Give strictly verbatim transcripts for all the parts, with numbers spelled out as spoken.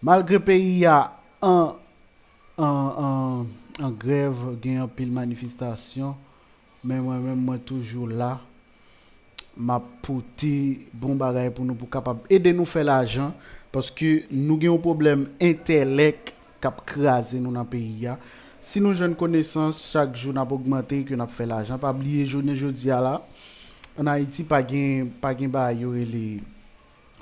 Malgre peyi a an, an, an, an grèv, gen anpil manifestasyon, men mwen menm, mwen toujou la. M ap pote bon bagay pou nou, pou kapab ede nou fè lajan, paske nou gen yon pwoblèm entèlèk k ap kraze nou nan peyi a. Si nou jwenn konesans, chak jou n ap ogmante, ke n ap fè lajan. Pa bliye, jounen jodi a la, ann Ayiti, pa gen, pa gen bagay yo rele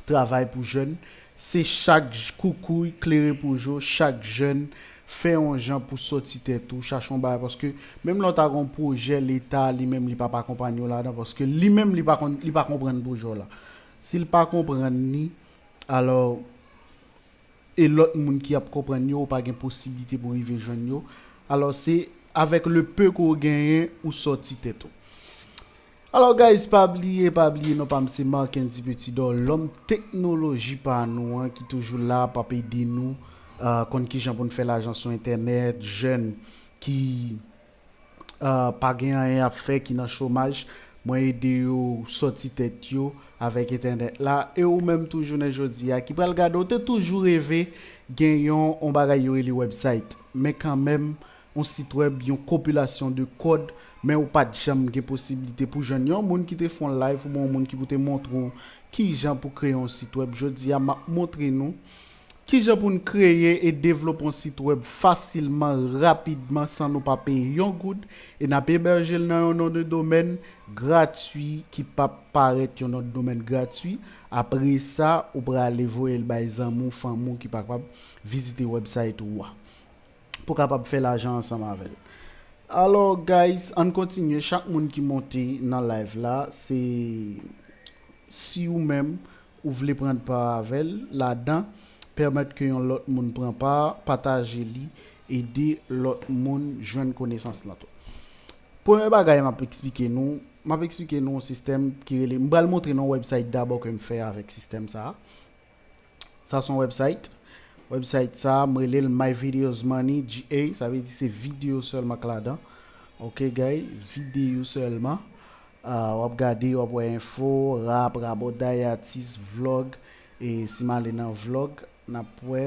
travay pou jèn. Se chak j-, koukouy klere pou je w, chak jèn fè yon jan pou sòti tèt ou, chache yon bagay, paske menm lè w ta gen yon pwojè, Leta li menm li p ap akonpanye w ladan, paske li menm li pa konn, li pa konprann pwojè w la. Si l pa konprann li, alò, e lòt moun ki ap konprann yo, ou pa gen posiblite pou rive jwenn yo. Alò, se avèk le peu ke w genyen, ou sòti tèt ou. Alò, guys, pa bliye, pa bliye, non pa m se Marckendy Petit Dor, lòm teknoloji pa nou an, ki toujou la, p ap ede nou, ah, konn kijan pou n fè lajan sou entènèt, jèn ki, ah, pa gen anyen y ap fè, ki nan chomaj, mwen ede yo sòti tèt yo avèk entènèt la. E ou menm tou jounen jodi a, ki pral gade, ou te toujou reve gen yon, yon bagay yo rele website. Men kanmenm, yon sit wèb, yon konpilasyon de kòd, men ou pa t janm gen posiblite pou jwenn yon moun ki te fè yon live oubyen yon moun ki pou te montre w kijan pou kreye yon sit wèb. Jodi a, m ap montre nou kijan pou n kreye e devlope yon sit wèb fasilman, rapidman, san nou pa peye yon goud, e n ap ebèje l nan yon non de domèn gratui ki p ap parèt yon non de domèn gratui. Apre sa, ou prale voye l bay zanmi w, fanmi w ki pa kapab vizite website ou a, pou kapab fè lajan ansanm avè l. Alò, guys, ann kontinye. Chak moun ki monte nan live la, se si ou menm ou vle pran pa avè l ladan, pèmèt ke yon lòt moun pran pa, pataje li, ede lòt moun jwenn konesans lan tou. Premye bagay m ap eksplike nou, m ap eksplike nou yon sistèm ki rele, m pral montre nou yon website dabò ke m fè avèk sistèm sa a. Sa se yon website. Website sa, m rele l My Videos Money, G A, sa vle di se videyo sèlman k ladan. Ok, guys, videyo sèlman. Ah, w ap gade, w ap wè enfo, rap, raboday, atis, vlog. E si m ale nan vlog, n ap wè.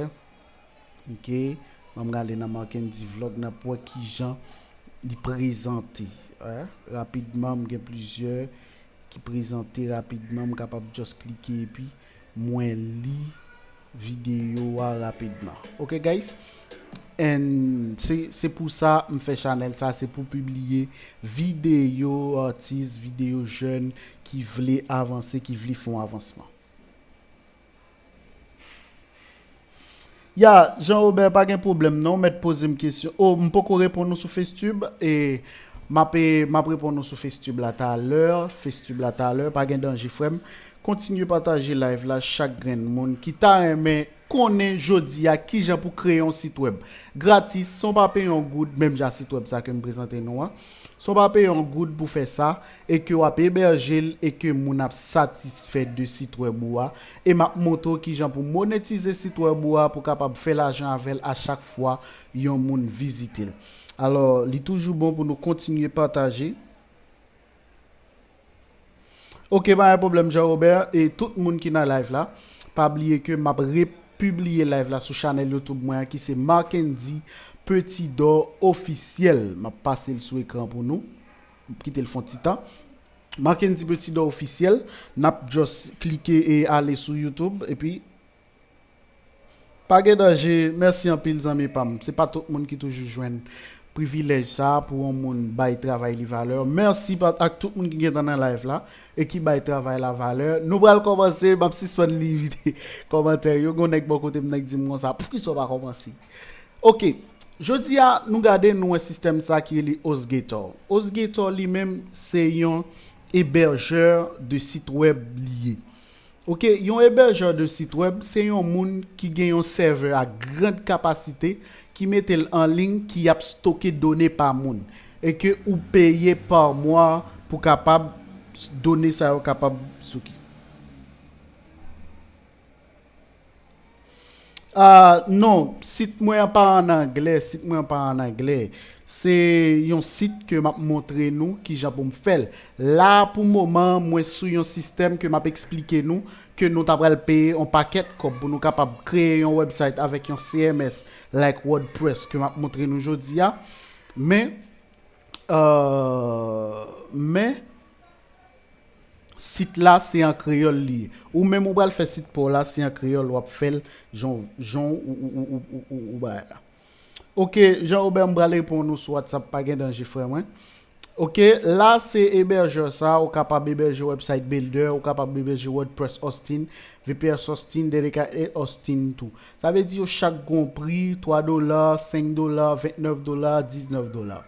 Ok, ban m gade nan Marckendy Vlog, n ap wè kijan li prezante. Eh, rapidman, m gen plizyè ki prezante rapidman, m kapab just klike epi mwen li videyo a rapidman. Ok, guys? And se, se pou sa m fè chanèl sa, se pou pibliye videyo atis, videyo jèn ki vle avanse, ki vle fè yon avansman. Ya, Jean Robert, pa gen pwoblèm non, mèt poze m kesyon. Oh, m poko reponn ou sou FaceTube, e m ap, e m ap reponn ou sou FaceTube la talè, FaceTube la talè, pa gen danje, frè m. Kontinye pataje live la, chak grenn moun ki ta renmen konnen jodi a kijan pou kreye yon sit wèb gratis, san w pa peye yon goud, menm jan sit wèb sa ke m prezante nou an. San w pa peye yon goud pou fè sa, e ke w ap ebèje l, e ke moun ap satisfè de sit wèb ou a, e m ap montre w kijan pou monetize sit wèb ou a, pou w kapab fè lajan avè l a chak fwa yon moun vizite l. Alò, li toujou bon pou nou kontinye pataje. Ok, pa gen pwoblèm, Jean Robert, e tout moun ki nan live la, pa bliye ke m ap repibliye live la sou chanèl YouTube mwen an, ki se Marckendy Petit Dor Officiel. M ap pase l sou ekran pou nou. M ap kite l fè yon ti tan. Marckendy Petit Dor Officiel, n ap just klike e ale sou YouTube, epi pa gen danje. Mèsi anpil, zanmi pa m. Se pa tout moun ki toujou jwenn privilèj sa a pou yon moun bay travay li valè. Mèsi pa, ak tout moun ki gentan nan live la e ki bay travay la valè. Nou pral kòmanse, m ap sispann li kòmantè yo. Gen yon nèg bò kote m nan ki di m konsa, poukisa w pa kòmanse? Ok, jodi a, nou gade, nou wè sistèm sa ki rele HostGator. HostGator li menm, se yon ebèjè de sit wèb li ye. Ok, yon ebèjè de sit wèb, se yon moun ki gen yon sèvè a grand kapasite, ki mete l an liy, ki ap stoke done pa moun, e ke ou peye pa mwa pou kapab, done sa yo kapab stoke. Ah, non, sit mwen an pa an anglè, sit mwen an pa an anglè. Se yon sit ke m ap montre nou kijan pou m fè l. La, pou moman, mwen sou yon sistèm ke m ap eksplike nou ke nou ta pral peye yon pakèt kòb pou nou kapab kreye yon website avèk yon C M S like WordPress ke m ap montre nou jodi a. Men, euh, men, sit la se an kreyòl li ye. Ou menm ou pral fè sit pa w la, se an kreyòl w ap fè l jan, jan ou, ou, ou, ou, ou, ou bagay la. Ok, Jean Robert, m pral reponn ou sou WhatsApp, pa gen danje, frè mwen. Ok, la se ebèjè sa, ou kapab ebèje website builder, ou kapab ebèje WordPress hosting, V P S hosting, dedicated hosting tou. Sa vle di yo chak gon pri, twa dola, senk dola, vennèf dola, diznèf dola.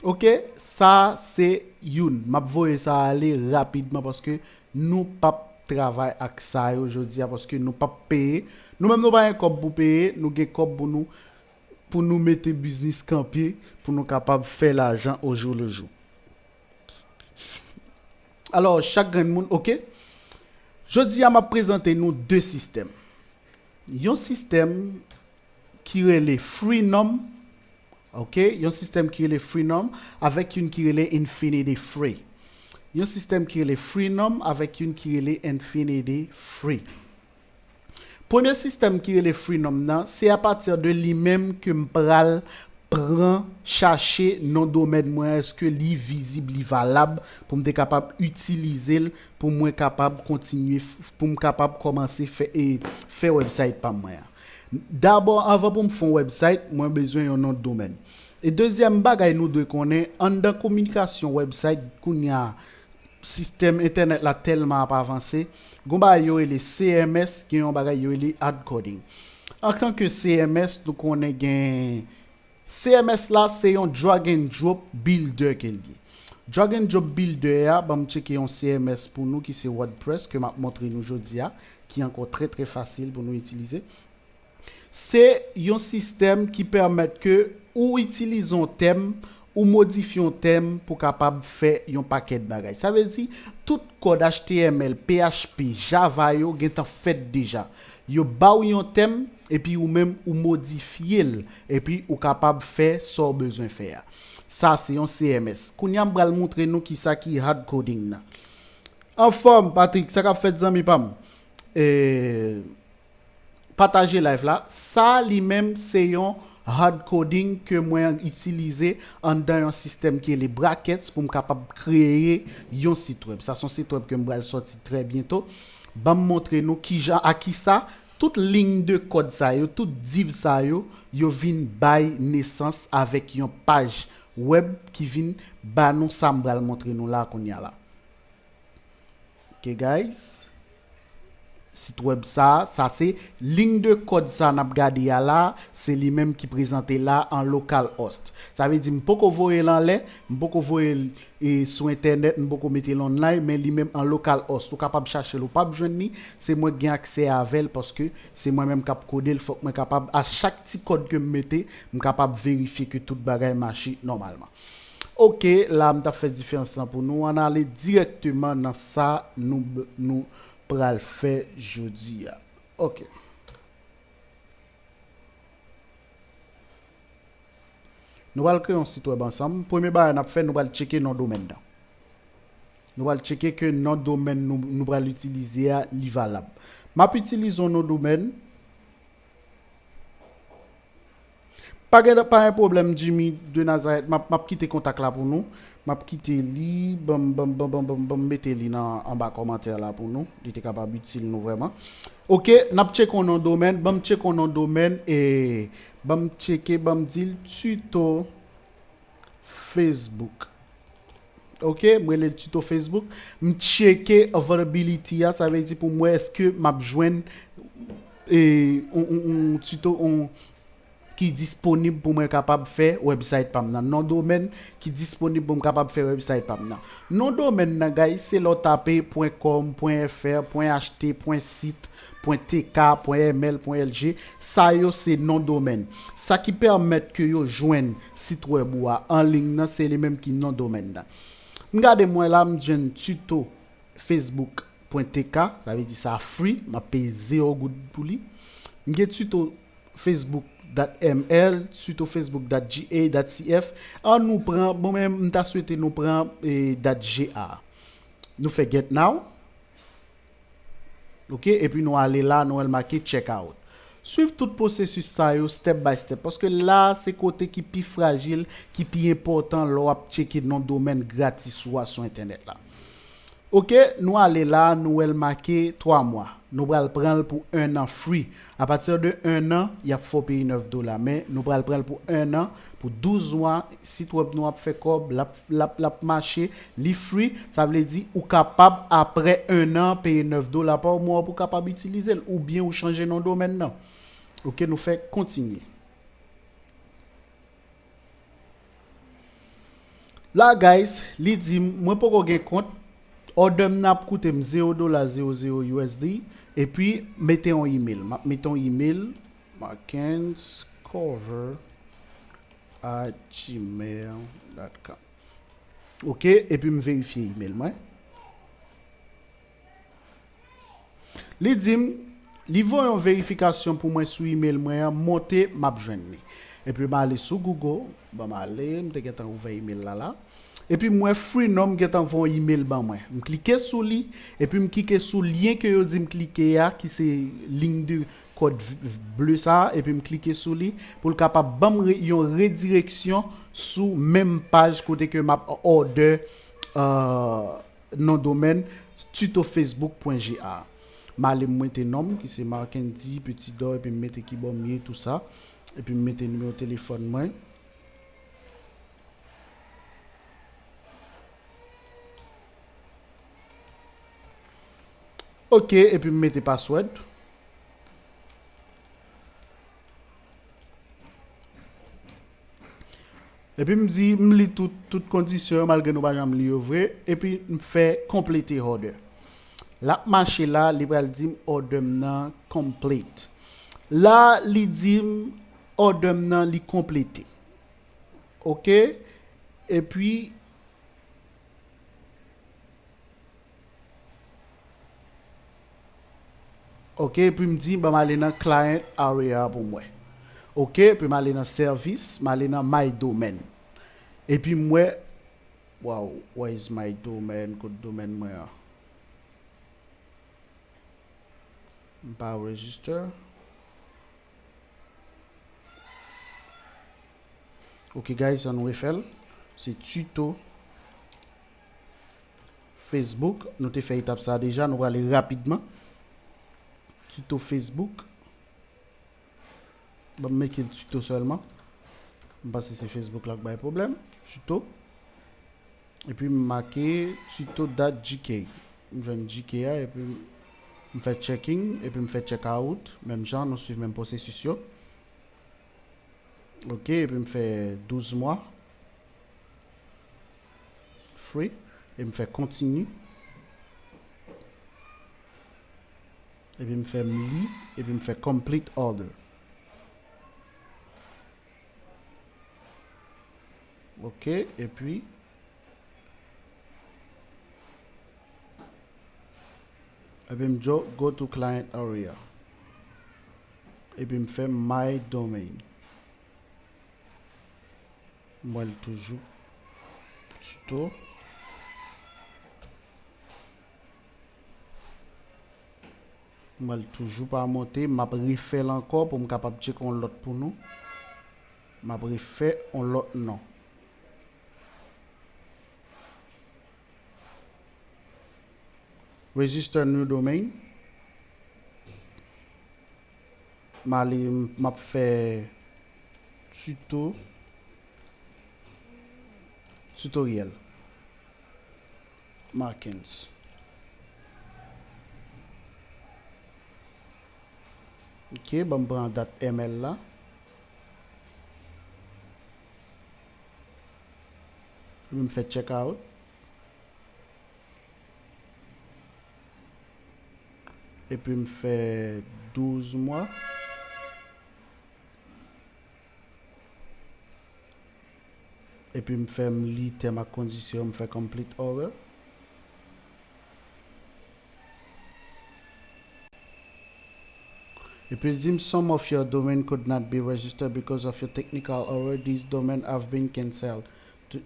Ok, sa se youn. M ap voye sa ale rapidman paske nou p ap travay ak sa yo jodi a paske nou p ap peye. Nou menm nou pa gen kòb pou peye, nou gen kòb pou nou pou nou mete biznis kanpe, pou nou kapab fè lajan au jour le jour. Alò, chak grenn moun, ok? Jodi a, m ap prezante nou de sistèm. Yon sistèm ki rele Freenom, ok? Yon sistèm ki rele Freenom avèk youn ki rele Infinity Free. Yon sistèm ki rele Freenom avèk youn ki rele Infinity Free. Premye sistèm ki rele Freenom nan, se apati de li menm ke m pral pran chache non domèn mwen, èske li vizib, li valab, pou m te kapab itilize l, pou mwen kapab kontinye, pou m kapab kòmanse fè, e, fè website pa mwen an. Dabò, anvan pou m fè yon website, mwen bezwen yon non domèn. E dezyèm bagay nou dwe konnen, anndan kominikasyon website, kounye a, sistèm entènèt la tèlman ap avanse, gon bagay yo rele C M S, gen yon bagay yo rele hard coding. Antanke C M S, nou konnen gen C M S la, se yon drag and drop builder ke l ye. Drag and drop builder a, ban m tcheke yon C M S pou nou ki se WordPress, ke m ap montre nou jodi a, ki ankò trè, trè fasil pou nou itilize. Se yon sistèm ki pèmèt ke ou itilize yon tèm, ou modifye yon tèm pou kapab fè yon pakèt bagay. Sa vle di, tout kòd H T M L, P H P, Java yo gentan fèt deja. Yo ba w yon tèm, epi ou menm ou modifye l, epi ou kapab fè sa w bezwen fè a. Sa se yon C M S. Kounye a m pral montre nou kisa ki hard coding nan. Anfòm, Patrick, sa k ap fèt zanmi pa m? E, pataje live la. Sa li menm se yon hard coding ke mwen itilize anndan yon sistèm ki rele Brackets pou m kapab kreye yon sit wèb. Sa se yon sit wèb ke m pral sòti trè byento. Ban m montre nou kijan, a kisa tout liy de kòd sa yo, tout div sa yo, yo vin bay nesans avèk yon paj wèb ki vin ba nou sa m pral montre nou la kounye a la. Ok, guys. Sit wèb sa, sa se liy de kòd sa n ap gade a la, se li menm ki prezante la an localhost. Sa vle di m poko voye l anlè, m poko voye l, e, sou entènèt, m poko mete l online, men li menm an localhost. Ou kapab chache l, ou p ap jwenn li, se mwen k gen aksè avè l paske se mwen menm k ap kode l, fòk mwen kapab, a chak ti kòd ke m mete, m kapab verifye ke tout bagay mache nòmalman. Ok, la m t ap fè diferans lan pou nou. Ann ale dirèkteman nan sa nou, nou pral fè jodi a. Ok. Nou pral kreye yon sit wèb ansanm. Premye bagay n ap fè, nou pral tcheke non domèn nan. Nou pral tcheke ke non domèn nou, nou pral itilize a, li valab. M ap itilize yon non domèn. Pa gen, pa gen pwoblèm, Jimmy de Nazareth. M ap, m ap kite kontak la pou nou. M ap kite li, ban m, ban m, ban m, ban m, ban m, ban m mete li nan, anba kòmantè la pou nou. Li te kapab itil nou vrèman. Ok, n ap tcheke yon non domèn. Ban m tcheke yon non domèn e ban m tcheke, ban m di l tuto Facebook. Ok, m rele l tuto Facebook. M tcheke availability a, sa vle di pou m wè èske m ap jwenn, e, yon, yon, yon tuto, yon, ki disponib pou mwen kapab fè website pa m nan. Non domèn ki disponib pou m kapab fè website pa m nan. Non domèn nan, guys, se lè w tape pwen kòm, pwen F R, pwen H T, pwen sit, pwen T K, pwen M L, pwen L G. Sa yo se non domèn. Sa ki pèmèt ke yo jwenn sit wèb ou a an liy nan, se li menm ki non domèn nan. M gade mwen la, m jwenn tuto facebook pwen T K, sa vle di sa free, m ap peye zewo goud pou li. M gen tuto facebook dot M L, tuto facebook dot G A, dot C F. An nou pran, bon, men m ta swete nou pran, e, dot G A. Nou fè get now. Ok, epi nou ale la, nou wè l make check out. Swiv tout pwosesis sa yo step by step, paske la se kote ki pi frajil, ki pi enpòtan lè w ap tcheke non domèn gratis ou a sou entènèt la. Ok, nou ale la, nou wè l make twa mwa. Nou pral pran l pou enn an free. Apati de enn an, y ap fè w peye nèf dola, men nou pral pran l pou enn an, pou douz mwa, sit wèb nou ap fè kòb, l ap, l ap, l ap mache, li free, sa vle di ou kapab apre enn an peye nèf dola pa mwa pou w kapab itilize l, oubyen ou chanje non domèn nan. Ok, nou fè kontinye. La, guys, li di m, mwen poko gen kont, order m nan ap koute m zewo dola zewo zewo U S D, epi mete yon email. M ap mete yon email, markenscover at gmail dot com. Ok, epi m verifye email mwen. Li di m, li voye yon verifikasyon pou mwen sou email mwen an, monte, m ap jwenn li. Epi m ale sou Google, ban m ale, m te gentan ouvè email la la. Epi m wè Freenom gentan voye yon email ban mwen. M klike sou li, epi m klike sou lyen ke yo di m klike a, ki se liy de kòd v-, v-, ble sa a, epi m klike sou li pou l kapab ban m re-, yon redireksyon sou menm paj kote ke m ap order, euh, non domèn tuto facebook pwen G A. M ale m mete non m, ki se Marckendy Petit Dor, epi m mete ki bò m ye, tou sa. Epi m mete nimewo telefòn mwen. Ok, epi m mete password. Epi m di, m li tout, tout kondisyon yo, malgre nou pa janm li yo vre. Epi m fè konplete order. L ap mache la, li pral di m order m nan complete. La, li di m order m nan li konplete. Ok? Epi, ok, epi m di, ban m ale nan client area pou m wè. Ok, epi m ale nan service, m ale nan my domain. Epi m wè, wow, where is my domain? Kot domèn mwen an? M pa register. Ok, guys, ann refè l. Se tuto Facebook. Nou te fè etap sa deja. Nou prale rapidman. Tuto Facebook. Ban m make l tuto sèlman. M panse se Facebook la k bay pwoblèm. Tuto. Epi m make tuto dot G K. M jwenn G K a, epi m fè checking, epi m fè check out. Menm jan, nou swiv menm pwosesis yo. Ok, epi m fè douz mwa. Free. Epi m fè continue. Epi m fè m li, epi m fè complete order. Ok, epi, epi m jo-, go to client area. Epi m fè my domain. M wè l toujou. Tuto. M wè l toujou pa monte. M ap refè l ankò pou m kapab tcheke yon lòt pou nou. M ap refè yon lòt non. Register new domain. M ale, m ap fè tuto, tutoriel. Marckens. Ok, ban m pran dot M L la. Epi m fè check out. Epi m fè douz mwa. Epi m fè m li tèm ak kondisyon, m fè complete order. Epi l di m, some of your domain could not be registered because of your technical error. These domain have been cancelled. To,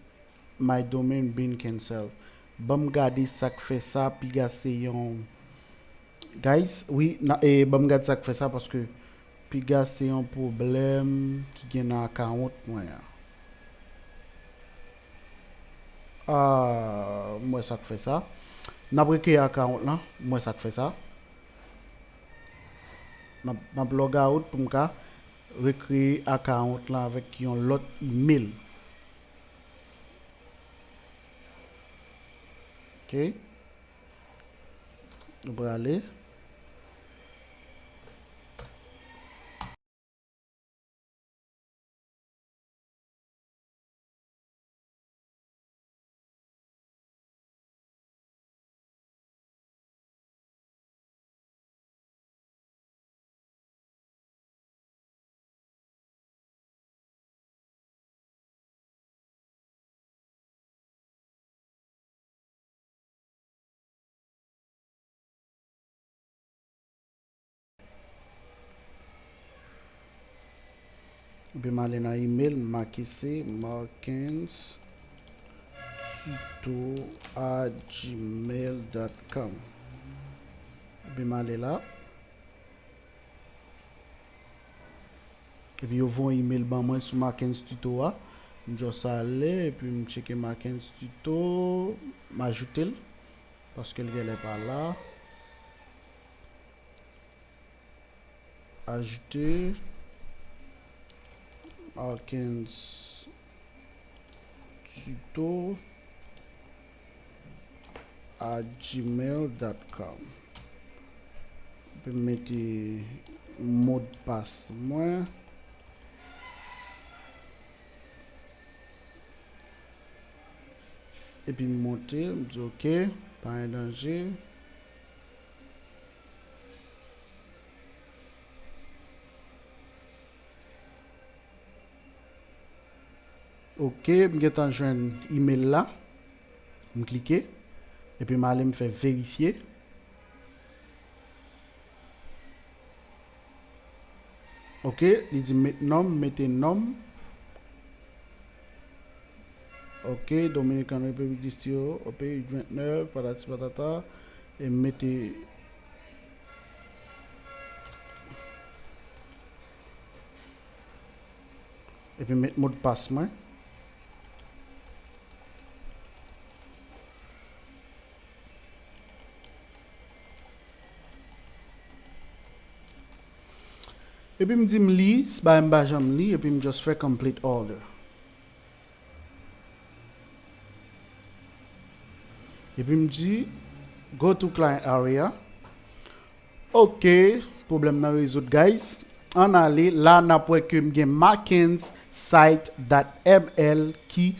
my domain been cancelled. Ban m gade sa k fè sa, piga se yon, Guys, wi, na, e, ban m gad sa k fè sa, paske piga se yon pwoblèm ki gen nan akawont mwen an. Ah, m wè sa k fè sa. N ap rekreye akawont lan, m wè sa k fè sa. M ap, m ap log out pou m ka rekreye akawont lan avèk yon lòt email. Ok. Nou prale. Epi m ale nan email, m make se Markens Tuto at gmail dot com. Epi m ale la. Epi yo voye yon email ban mwen sou Markens Tuto a. M just ale, epi m tcheke Markens Tuto, m ajoute l, paske l genlè pa la. Ajouter Markens Tuto at gmail dot com. Epi m mete modpas mwen. Epi m monte, m di ok, pa gen danje. Ok, m gentan jwenn email la. M klike. Epi m ale m fè verifye. Ok, li di m met non m, mete non m. Ok, Dominican Republic Distro, ok, vennèf, patati patata. E m mete Epi m met modpas mwen. Epi m di m li, se bagay m pa janm li, epi m just fè complete order. Epi m di, go to client area. Ok, pwoblèm nan rezoud, guys. Ann ale, la n ap wè ke m gen Markens site dot M L ki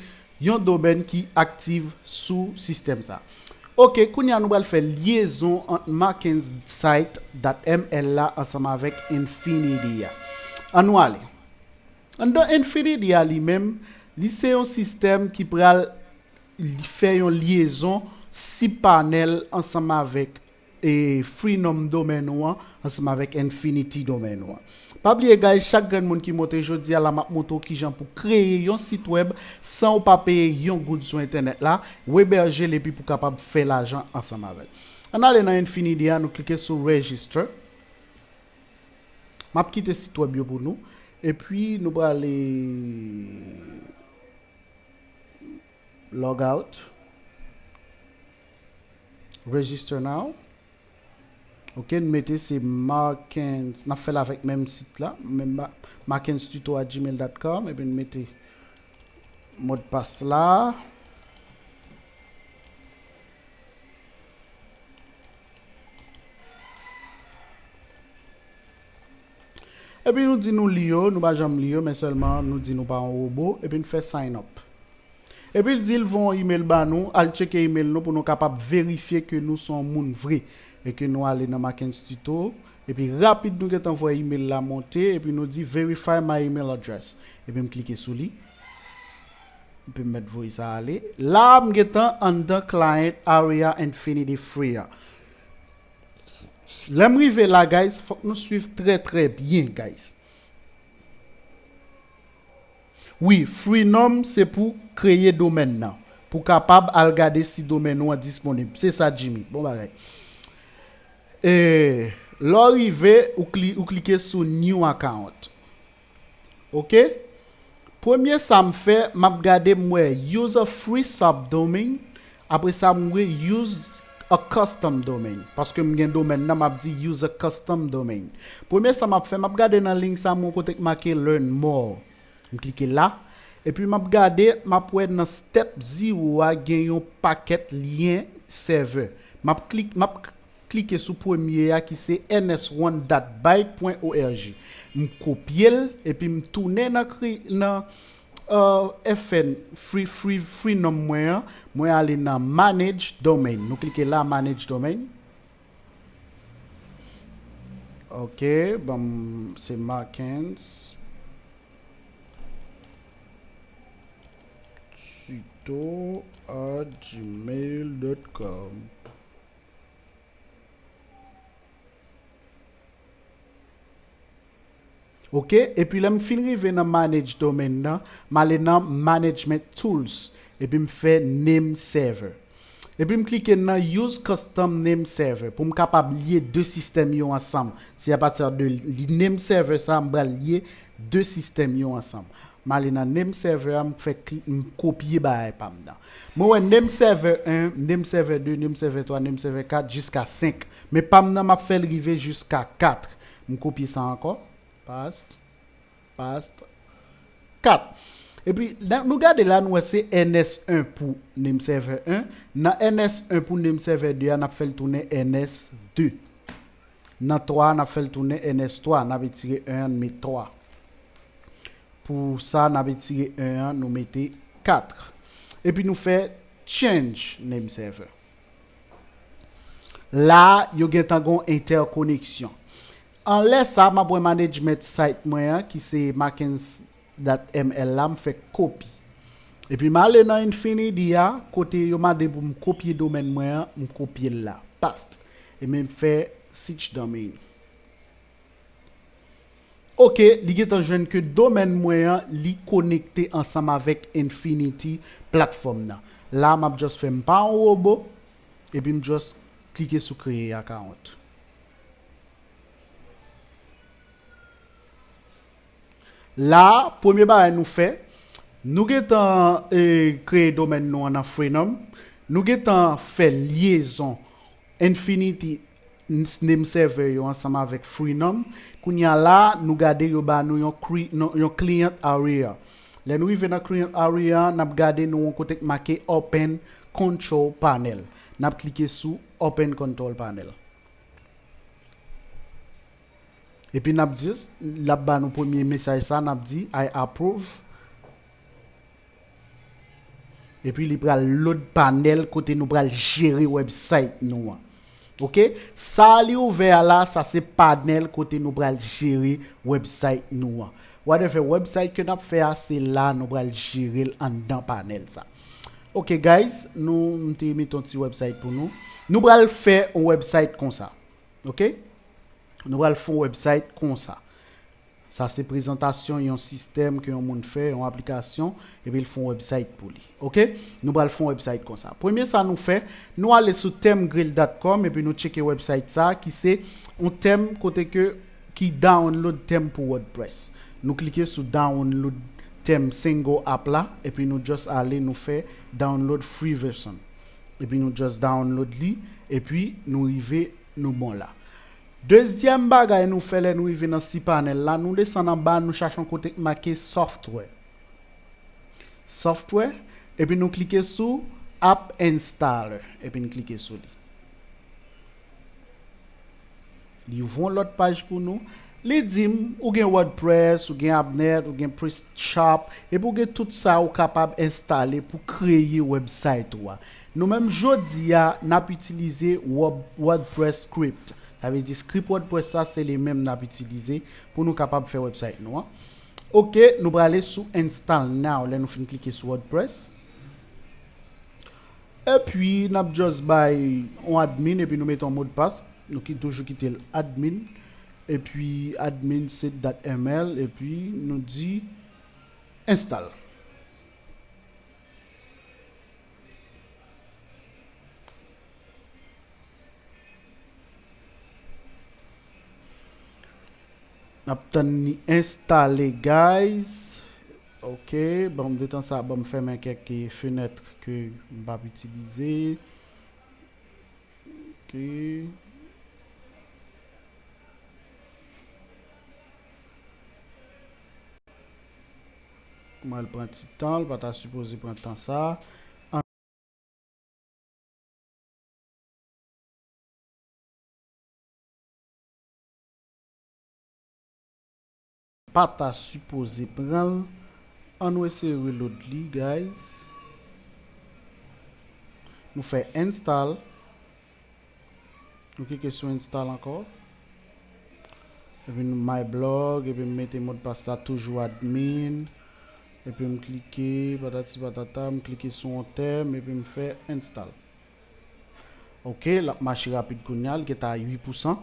yon domèn ki aktif sou sistèm sa. Ok, kounye a nou pral fè lyezon ant Markens site dot M L la ansanm avèk Infinity a. Ann nou ale. Anndan Infinity a li menm, li se yon sistèm ki pral li fè yon lyezon cPanel ansanm avèk e, Freenom domèn ou an, ansanm avèk Infinity domèn ou an. Pa bliye, guys, chak grenn moun ki monte jodi a la, m ap montre w kijan pou kreye yon sit wèb san w pa peye yon goud sou entènèt la, w ebèje l epi pou w kapab fè lajan ansanm avè l. Ann ale nan Infinity a, nou klike sou Register. M ap kite sit wèb yo pou nou. Epi nou prale log out. Register now. Ok, n mete se Markens, n ap fè l avèk menm sit la, menm ma-, markens tuto at gmail dot com, epi n mete modpas la. Epi nou di nou li yo, nou pa janm li yo, men sèlman nou di nou pa yon wobo, epi n fè sign up. Epi l di l voye yon email ba nou, al tcheke email nou pou nou kapab verifye ke nou se yon moun vre, e ke nou ale nan Markens Tuto, epi rapid nou gentan voye email la monte, epi nou di verify my email address. Epi m klike sou li. Epi m mèt voye sa ale. La, m gentan anndan client area Infinity Free a. Lè m rive la, guys, fòk nou swiv trè, trè byen, guys. Wi, Freenom se pou kreye domèn nan, pou kapab al gade si domèn ou an disponib. Se sa, Jimmy. Bon bagay. E lè w rive, ou, kli, ou klike sou New Account. Ok? Premye sa m fè, m ap gade m wè use a free subdomain. Apre sa, m wè use a custom domain. Paske m gen domèn nan, m ap di use a custom domain. Premye sa m ap fè, m ap gade nan liy sa, m wè kote k make learn more. M klike la. Epi m ap gade, m ap wè nan step zero a gen yon pakèt lyen sèvè. M ap klik, m ap klike sou premye a ki se N S one dot buy point org. M kopye l, epi m tounen nan kri, nan, euh, F N, free, free, free nom mwen an. Mwen ale nan manage domain. Nou klike la, manage domain. Ok, bon, se Marckens Tuto at gmail dot com. Ok, epi lè m fin rive nan manage domain nan, m ale nan management tools, epi m fè name server. Epi m klike nan use custom name server pou m kapab lye de sistèm yo ansanm. Se apati de li name server sa, m pral lye de sistèm yo ansanm. M ale nan name server a, m fè klik, m kopye bagay pa m nan. Mwen wè name server en, name server de, name server twa, name server kat, jiska senk. Men pa m nan, m ap fè l rive jiska kat. M kopye sa ankò. Paste, paste, kat. Epi, lè nou gade la, nou wè se N S un pou name server un. Nan N S un pou name server de a, n ap fè l tounen N S de. Nan twa a, n ap fè l tounen N S twa. N ap retire un an, n met twa. Pou sa, n ap retire un an, nou mete kat. Epi nou fè change name server. La, yo gentan gon entèkoneksyon. Anlè sa, m ap wè management site mwen an, ki se Marckens dot M L la, m fè kopi. Epi m ale nan Infinity a, kote yo mande pou m kopye domèn mwen an, m kopye l la. Paste. Epi m fè switch domain. Ok, li gentan jwenn ke domèn mwen an, li konekte ansanm avèk Infinity platfòm nan. La, m ap just fè m pa yon wobo, epi m just klike sou kreye account. La, premye bagay nou fè, nou gentan, eh, kreye domèn nou an nan Freenom. Nou gentan fè lyezon Infinity name server yo ansanm avèk Freenom. Kounye a la, nou gade yo ba nou yon, cre- non, yon client area. Lè nou rive nan client area, n ap gade nou yon kote k make Open Control Panel. N ap klike sou Open Control Panel. Epi n ap di, l ap ba nou premye mesaj sa, n ap di, "I approve." Epi li pral load panèl kote nou pral jere website nou an. Ok? Sa li ouvè a la, sa se panèl kote nou pral jere website nou an. Whatever website ke n ap fè a, se la nou pral jere l anndan panèl sa. Ok, guys, nou, m te mete yon ti website pou nou. Nou pral fè yon website konsa. Ok? Nou pral fè yon website konsa. Sa se prezantasyon yon sistèm ke yon moun fè, yon aplikasyon, epi l fè yon website pou li. Ok? Nou pral fè yon website konsa. Premye sa nou fè, nou ale sou theme grill dot com epi nou tcheke website sa ki se yon theme kote ke, ki download theme pou WordPress. Nou klike sou download theme single app la, epi nou just ale, nou fè download free version. Epi nou just download li, epi nou rive, nou bon la. Dezyèm bagay nou fè lè nou rive nan cPanel la, nou desann anba, nou chache yon kote k make software. Software, epi nou klike sou App Installer, epi nou klike sou li. Li ouvri yon lòt paj pou nou. Li di m, ou gen WordPress, ou gen Abnet, ou gen Prest Shop, epi ou gen tout sa ou kapab enstale pou kreye website ou a. Nou menm jodi a, n ap itilize Word- WordPress script. Sa vle di script WordPress sa, se li menm n ap itilize pou nou kapab fè website nou an. Ok, nou prale sou Install Now lè nou fin klike sou WordPress. Epi, n ap just bay yon admin, epi nou mete yon modpas. Nou ki toujou kite l admin. Epi, admin set dot M L, epi nou di install. N ap tann li enstale, guys. Ok, ban m de tan sa, ban m fèmen kèk fenèt ke m p ap itilize. Ok. Mwen, l pran ti tan, l pa ta sipoze pran tan sa. Pa ta sipoze pran l. An nou eseye reload li, guys. Nou fè install. Nou klike sou install ankò. Epi nou my blog, epi m mete modpas la toujou admin. Epi m klike, patati patata, m klike sou yon tèm, epi m fè install. Ok, l ap mache rapid kounye a, l gentan a uit pousan.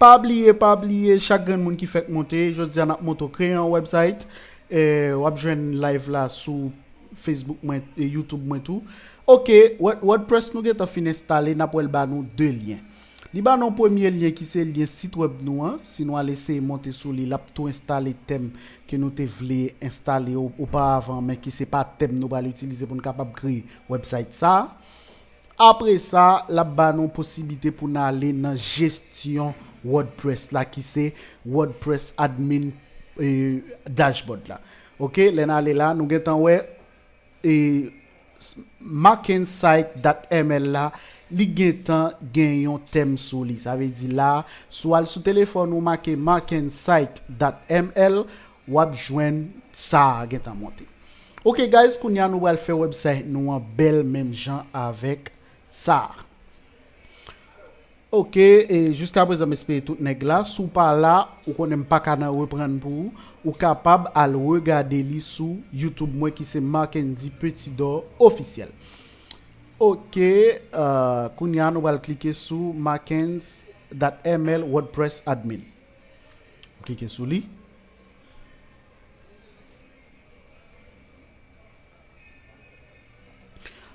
Pa bliye, pa bliye, chak grenn moun ki fèk monte, jodi a n ap montre w kreye yon website. Eh, w ap jwenn live la sou Facebook mwen e YouTube mwen tou. Ok, Word-, WordPress nou gentan fin enstale, n ap wè l ba nou de lyen. Li ba nou premye lyen ki se lyen sit web nou an. Si nou al eseye monte sou li, l ap tou enstale tèm ke nou te vle enstale o-, oparavan, men ki se pa tèm nou pral itilize pou n kapab kreye website sa. Apre sa, l ap ba nou posiblite pou n ale nan jesyon WordPress la, ki se WordPress admin, eh, dashboard la. Ok, lè n ale la, nou gentan wè, eh, s-, Mackens site dot M L la, li gentan gen yon tèm sou li. Sa vle di la, si w al sou telefòn ou make Mackens site dot M L, w ap jwenn sa a gentan monte. Ok, guys, kounye a nou pral fè website nou an bèl menm jan avèk sa a. Ok, e jiska prezan m espere tout nèg la. Si w pa la, ou konnen m pa ka nan reprann pou ou. Ou kapab al regade li sou YouTube mwen ki se Marckendy Petit Dor Officiel. Ok, euh, kounye a nou pral klike sou Mackens dot M L WordPress admin. Klike sou li.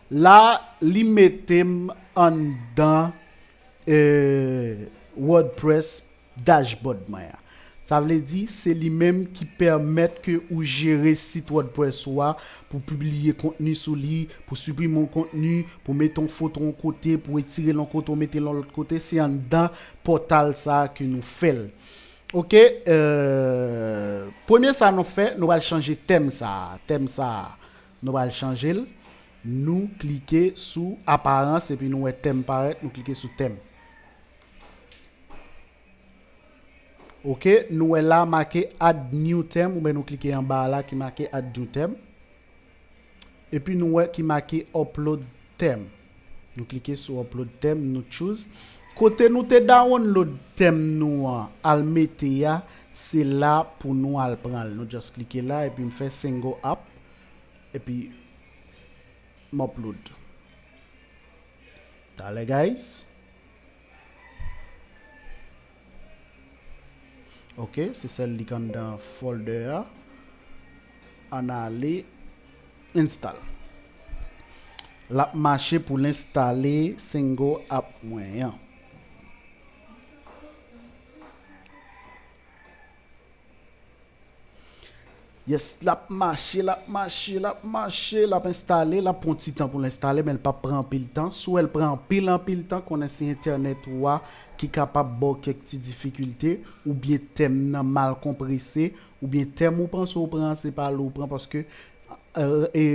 La, li mete m anndan, eh, WordPress dashboard mwen an. Sa vle di, se li menm ki pèmèt ke ou jere sit WordPress ou a, pou pibliye kontni sou li, pou siprime yon kontni, pou mete yon foto yon kote, pou retire l yon kote, ou mete l yon lòt kote. Se anndan pòtal sa a ke nou fè l. Ok, euh, premye sa nou fè, nou pral chanje tèm sa a. Tèm sa a, nou pral chanje l. Nou klike sou aparans epi nou wè tèm parèt, nou klike sou tèm. Ok, nou wè la make add new theme, oubyen nou klike anba a la ki make add new theme. Epi nou wè ki make upload theme. Nou klike sou upload theme, nou choose. Kote nou te download theme nou an, al mete a, se la pou nou al pran l. Nou just klike la, epi m fè single app, epi m upload. Talè, guys. Ok, se sèl li k anndan folder a. Ann ale install. L ap mache pou l enstale single app mwen an. Yes, l ap mache, l ap mache, l ap mache, l ap enstale, l ap pran ti tan pou l enstale, men l p ap pran anpil tan. Si w wè l pran anpil, anpil tan, konnen se entènèt ou a ki kapab ba w kèk ti difikilte, oubyen tèm nan mal konprese, oubyen tèm ou panse w pran an, se pa li w pran, paske, euh, e,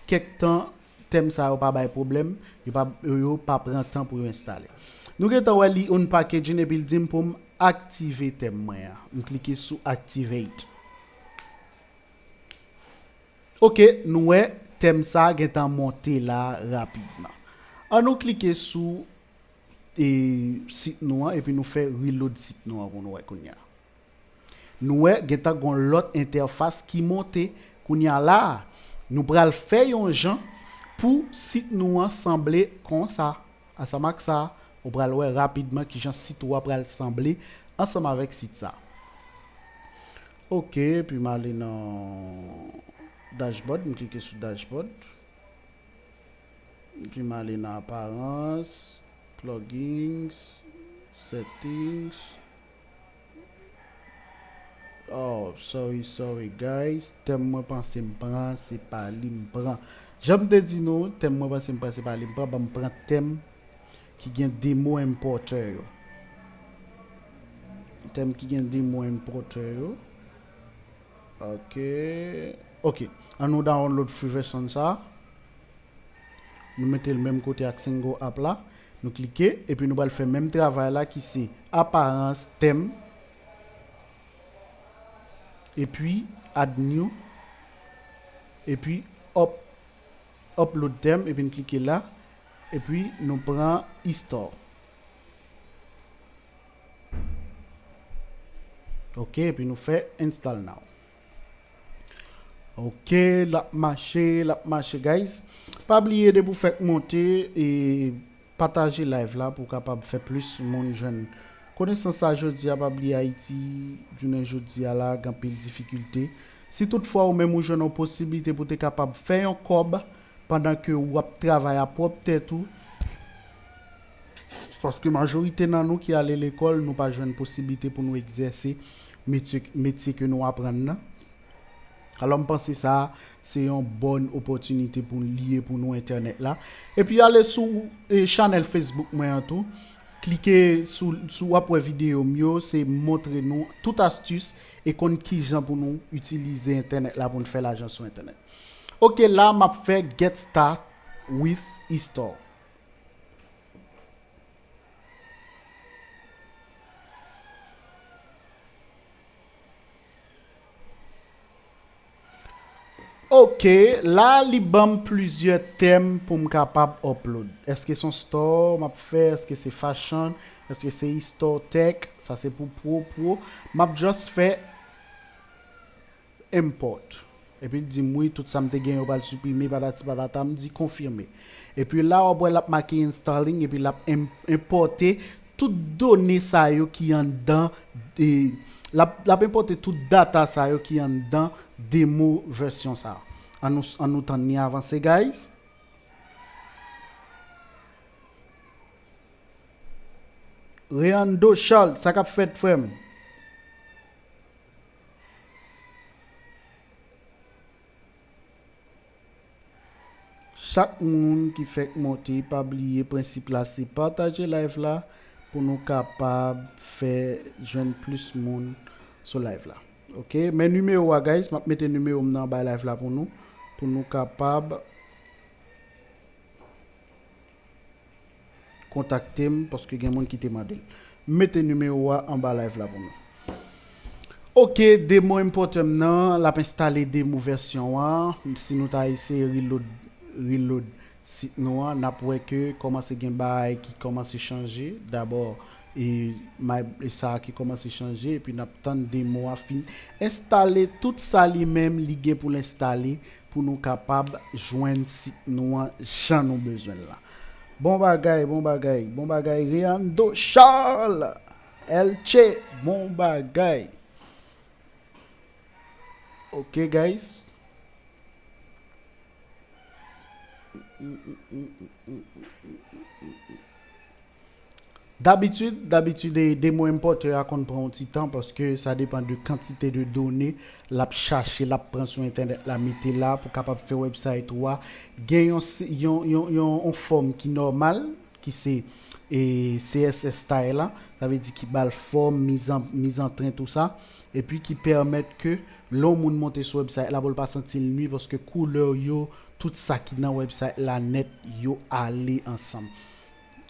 kèk tan, tèm sa yo pa bay pwoblèm, yo pa, yo, yo pa pran tan pou yo enstale. Nou gentan wè li unpackaging epi l di m pou m aktive tèm mwen an. M klike sou activate. Ok, nou wè tèm sa gentan monte la rapidman. An nou klike sou, e, sit nou an epi nou fè reload sit nou an pou nou wè kounye a. Nou wè, gentan gon lòt entèfas ki monte. Kounye a la, nou pral fè yon jan pou sit nou an sanble konsa. Ansanm ak sa, ou pral wè rapidman kijan sit ou a pral sanble ansanm avèk sit sa. Ok, epi m ale nan dashboard, m klike sou dashboard. Epi m ale nan aparans, plugins, settings. Oh, sorry, sorry, guys. Tèm mwen panse m pran, se pa li m pran. Jan m te di nou, tèm mwen panse m pran, se pa li m pran. Ban m pran tèm ki gen de mo enpòtan yo. Tèm ki gen de mo enpòtan yo. Ok. Ok. An nou download free version sa. Nou mete l menm kote ak Single App la. Nou klike, epi nou pral fè menm travay la ki se aparans, tèm, epi add new, epi up, upload tèm, epi n klike la, epi nou pran e-store. Ok, epi nou fè install now. Ok, l ap mache, l ap mache, guys. Pa bliye depi w fèk monte, e pataje live la pou w kapab fè plis moun jwenn konesans sa jodi a. Pa bliye Ayiti, jounen jodi a la, gen anpil difikilte. Si toutfwa ou menm ou jwenn yon posiblite pou te kapab fè yon kòb pandan ke w ap travay a pwòp tèt ou, paske majorite nan nou ki ale lekòl, nou pa jwenn posiblite pou nou egzèse metye, metye ke nou aprann nan. Alò, m panse sa a se yon bòn opòtinite pou li ye pou nou entènèt la. Epi ale sou, e, chanèl Facebook mwen an tou. Klike sou, sou w ap wè videyo m yo, se montre nou tout astis e konn kijan pou nou itilize entènèt la pou n fè lajan sou entènèt. Ok, la m ap fè get start with e-store. Ok, la li ban m plizyè tèm pou m kapab upload. Èske se yon store m ap fè? Èske se fashion? Èske se e-store tech? Sa se pou pro, pro. M ap just fè import. Epi l di m, wi, tout sa m te gen yo pral siprime, patati patata, m di konfime. Epi la, w ap wè l ap make installing, epi l ap em-, enpòte tout done sa yo ki anndan, e, l ap, l ap enpòte tout data sa yo ki anndan demo vèsyon sa. An nou, an nou tann li avanse, guys. Reando Charles, sa k ap fèt, frè m? Chak moun ki fèk monte, pa bliye prensip la, se pataje live la pou nou kapab fè jwenn plis moun sou live la. Ok, men nimewo a, guys, m ap mete nimewo m nan anba live la pou nou, pou nou kapab kontakte m, paske gen moun ki te mande l. M mete nimewo a anba live la pou nou. Ok, demo enpòte m nan, l ap enstale demo vèsyon an. Si nou ta eseye reload, reload sit nou an, n ap wè ke kòmanse gen bagay ki kòmanse chanje. Dabò, e, may-, e sa ki kòmanse chanje, epi n ap tann demo a fin enstale tout sa li menm li gen pou l enstale pou nou kapab jwenn sit nou an jan nou bezwen l la. Bon bagay, bon bagay, bon bagay, Reando Charles, L T, bon bagay. Ok, guys. Dabitid, dabitid, e, demo enpòte a konn pran yon ti tan paske sa depann de kantite de done l ap chache, l ap pran sou entènèt la, mete la pou kapab fè website ou a. Gen yon, si-, yon, yon, yon, yon fòm ki nòmal, ki se, e, C S S style la, sa vle di ki ba l fòm, mizan, mizantren, tou sa, epi ki pèmèt ke lè yon moun monte sou website la, pou l pa santi l nwi, paske koulè yo, tout sa ki nan website la nèt, yo ale ansanm.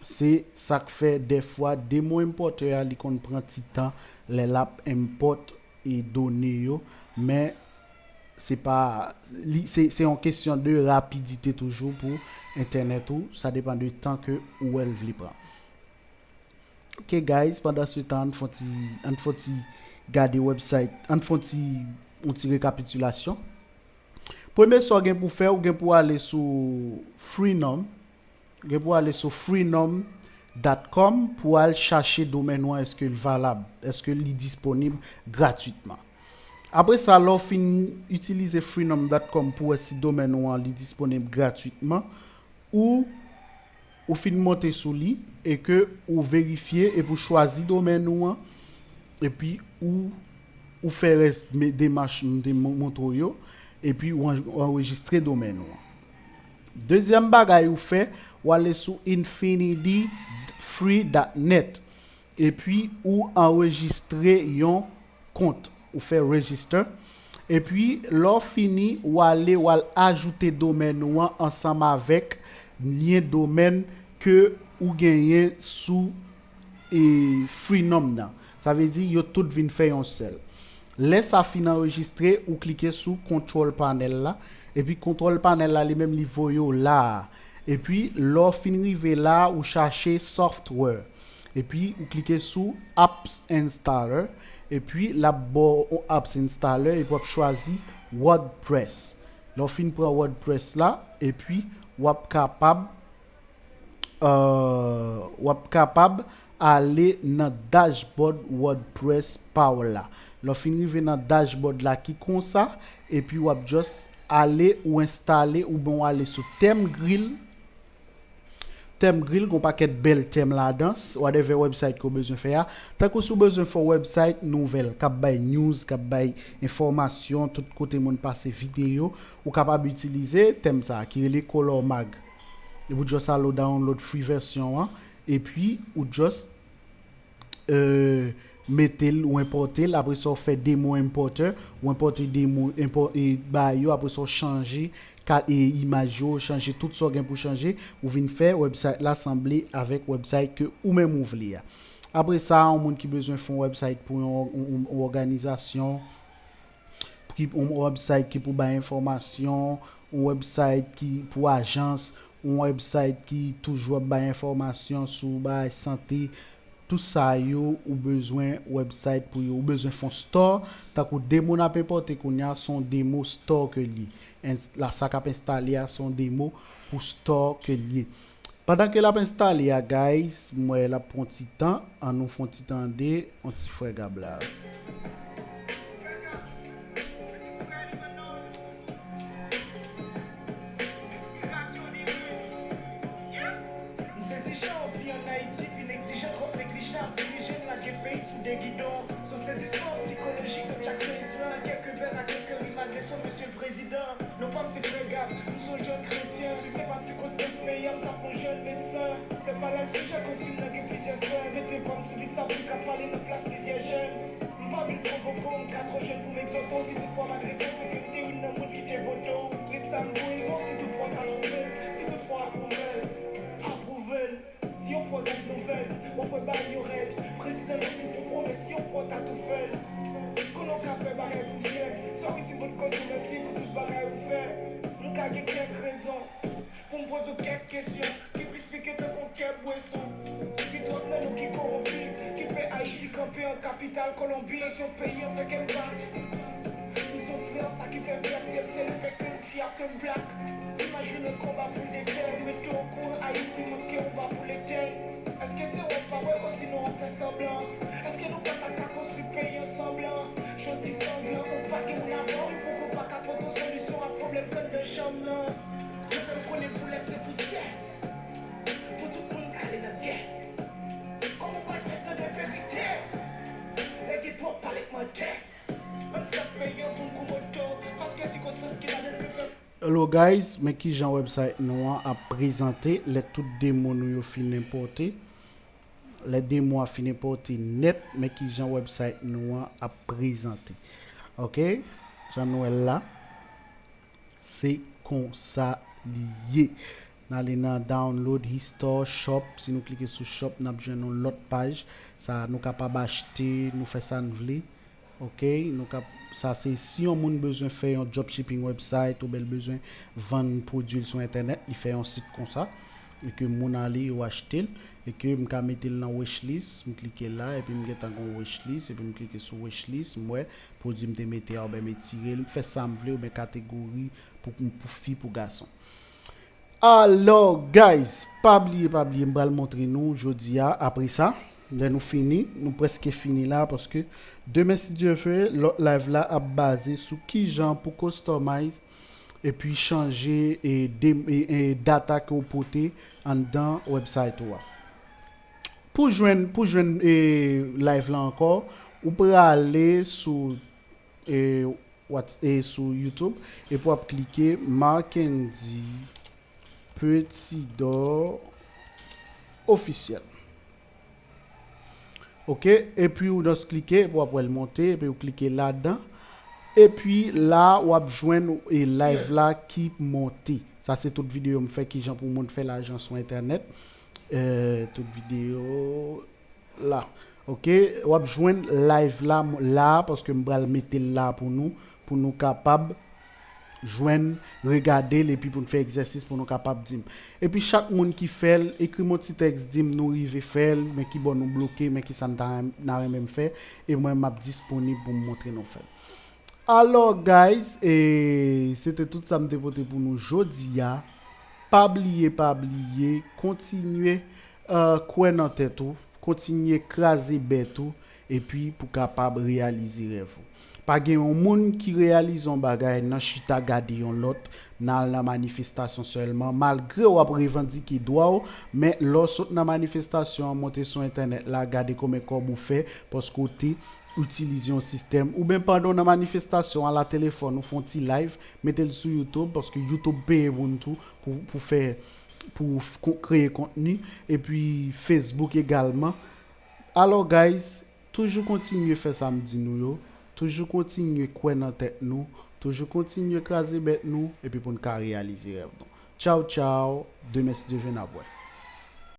Se sa k fè dèfwa demo enpòte a li konn pran ti tan lè l ap enpòt e done yo, men se pa, li, se, se yon kesyon de rapidite toujou pou entènèt ou, sa depann de tan ke ou wè l vle pran. Ok, guys, pandan se tan, ann fè yon ti, ann fè yon ti gade website, ann fè yon ti, yon ti rekapitilasyon. Premye sa w gen pou fè, ou gen pou ale sou Freenom. Ou gen pou ale sou freenom dot com pou al chache domèn ou an, èske l valab, èske li disponib gratwitman. Apre sa, lè w fin itilize freenom dot com pou wè si domèn ou an li disponib gratwitman, ou, ou fin monte sou li e ke ou verifye epi w chwazi domèn ou an, epi ou ou fè rès demach m te montre w yo, epi ou anrejistre domèn ou an. Dezyèm bagay ou fè, ou ale sou infinity free dot net, epi ou anrejistre yon kont, ou fè register. Epi lè w fini, ou ale, ou al ajoute domèn ou an ansanm avèk lyen domèn ke ou genyen sou e, Freenom nan. Sa vle di yo tout vin fè yon sèl. Lè sa fin anrejistre, ou klike sou control panel la, epi control panel la li menm li voye w la a. Epi lè w fin rive la a, ou chache software. Epi ou klike sou apps installer, epi l ap ba w yon apps installer, epi w ap chwazi WordPress. Lè w fin pran WordPress la, epi w ap kapab w ap kapab ale nan dashboard WordPress pa w la. Lè w fin rive nan dashboard la ki konsa, epi w ap just ale ou enstale oubyen w ale sou Theme Grid. Theme Grid, gon pakèt bèl tèm ladan, whatever website ke w bezwen fè a. Tankou si w bezwen fè yon website nouvèl, k ap bay news, k ap bay enfòmasyon, tout kote moun pase videyo, ou kapab itilize tèm sa a ki rele Color Mag. Epi w just al ou download free vèsyon an, epi ou just mete l, ou enpòte l, apre sa w fè demo importer, ou enpòte demo, bagay yo, apre sa w chanje imaj yo, chanje tout sa w gen pou chanje, ou vin fè website la sanble avèk website ke ou menm ou vle a. Apre sa, yon moun ki bezwen fè yon website pou yon òganizasyon, yon website ki pou bay enfòmasyon, yon website ki pou ajans, yon website ki toujou ap bay enfòmasyon sou bagay sante, tout sa yo ou bezwen website pou yo. Ou bezwen fè yon store, tankou demo n ap enpòte kounye a, se yon demo store ke l ye. La sa k ap enstale a, se yon demo pou store ke l ye. Pandan ke l ap enstale a, guys, m wè l ap pran ti tan. An nou fè yon ti tande yon ti frè Gab la. M sezi jan anvi ann Ayiti vin egzijan twòp neglije ap dirije n lage peyi sou de gidon. Se yon sezisman sikolojik, Jackson Israel, kèk vèv ak kèk rim, agresyon, mesye l prezidan. Non pa m se frè Gab, m se yon jèn kretyen. Si se pa t sikonstans peyi a, m t ap yon jèn medsen. Se pa la l sijè konsil nan gen plizyè sè. Mete vwa m sou bit sa pou l ka pale nan plas plizyè jèn. M pa vin pwovoke w, m ka twò jèn pou m egzòte w. Si toutfwa m adrese w, se ke m te youn nan moun ki te vote w. Lit sa m voye w, si toutfwa w ta twouve l, si toutfwa w apwouve l, apwouve l. Si yon fwa w gad nouvèl, w ap wè bagay yo rèd. Prezidan nan fin fè pwomès, si yon fwa w ta tou fè l. Konnen w ka fè bagay pou fyè. Sòri si m potko di w mèsi pou tout bagay ou fè. M ka gen kèk rezon pou m poze w kèk kesyon ki plis pike tankou kèk bweson. Gen twòp nan nou ki kowonpi, ki fè Ayiti kanpe an kapital Kolonbi. Tansyon peyi an fè kè m bat. M se yon frè, sa ki fè fyète m, se lefètke m fyè ke m blak. Imajine konba pou l detè, mete w okouran Ayiti, manke yon ba pou letèn. Èske se wè w pa wè, osinon w ap fè sanblan? Èske nou pa ta ka konstwi peyi ansanm lan? Chòz ki sanglan, ou pa gen moun avan w, e pouki w pa ka pote yon solisyon a pwoblèm k anndan chanm lan? Yo fè m konnen boulèt se pousyè. Pou tout moun k ale nan gè. Kòman w pral fè tande verite? Lè gen twòp pale k mantè. Ann stop peyi an pou n kou moto, paske sikonstans ki ladan l yo fè. Hello guys, men kijan website nou an ap prezante lè tout demo nou yo fin enpòte. Lè demo a fin enpòte nèt, men kijan website nou an ap prezante. Ok, jan nou wè l la. Se konsa li ye. N ale nan download, history, shop. Si nou klike sou shop, n ap jwenn yon lòt paj. Sa nou kapab achte, nou fè sa n vle. Ok, nou kap, sa se si yon moun bezwen fè yon dropshipping website oubyen l bezwen vann pwodui l sou entènèt, li fè yon sit konsa, e ke moun ale, yo achte l, e ke m ka mete l nan wishlist, m klike la, epi m gentan gon wishlist, epi m klike sou wishlist, m wè pwodui m te mete a, oubyen m etire l, m fè sa m vle, oubyen kategori pou, pou fi, pou gason. Alò, guys, pa bliye, pa bliye, m pral montre nou jodi a, apre sa, lè nou fini, nou prèske fini la, paske demen, si Dye vle, lòt live la ap baze sou kijan pou customize epi chanje e, e, e data ke w pote anndan website ou a. Pou jwenn, pou jwenn e, live la ankò, ou prale sou e, Whats- e sou YouTube, epi w ap klike Marckendy Petit Dor Officiel. Ok, epi ou just klike, epi w ap wè l monte, epi ou klike ladan. Epi la, w ap jwenn e live la ki monte. Sa se tout videyo m fè kijan pou moun fè lajan sou entènèt. Euh, tout videyo la. Ok, w ap jwenn live la, la, paske m pral mete l la pou nou, pou nou kapab jwenn, regade l, epi pou n fè egzèsis pou nou kapab di m. Epi chak moun ki fè l, ekri m yon ti tèks, di m nou rive fè l, men ki bò nou bloke, men ki sa n ta renm- n a renmen m fè, e mwen m ap disponib pou m montre nou fè l. Alò, guys, e se te tout sa m te pote pou nou jodi a. Pa bliye, pa bliye, kontinye, euh, kwè nan tèt ou, kontinye kraze bèt ou, epi pou kapab reyalize rèv ou. Pa gen yon moun ki reyalize yon bagay nan chita gade yon lòt, nan al nan manifestasyon sèlman, malgre w ap revandike dwa w, men lè w sot nan manifestasyon an, monte sou entènèt la, gade konbyen kòb ou fè, paske w te itilize yon sistèm, oubyen pandan w nan manifestasyon, ala telefòn, ou fè yon ti live, mete l sou YouTube, paske YouTube peye moun tou pou, pou fè, pou f- kon- kreye kontni, epi Facebook egalman. Alò, guys, toujou kontinye fè sa m di nou yo, toujou kontinye kwè nan tèt nou, toujou kontinye kraze bèt nou, epi pou n ka reyalize rèv nou. Tchaw, tchaw, demen, si Dye vle, n ap wè.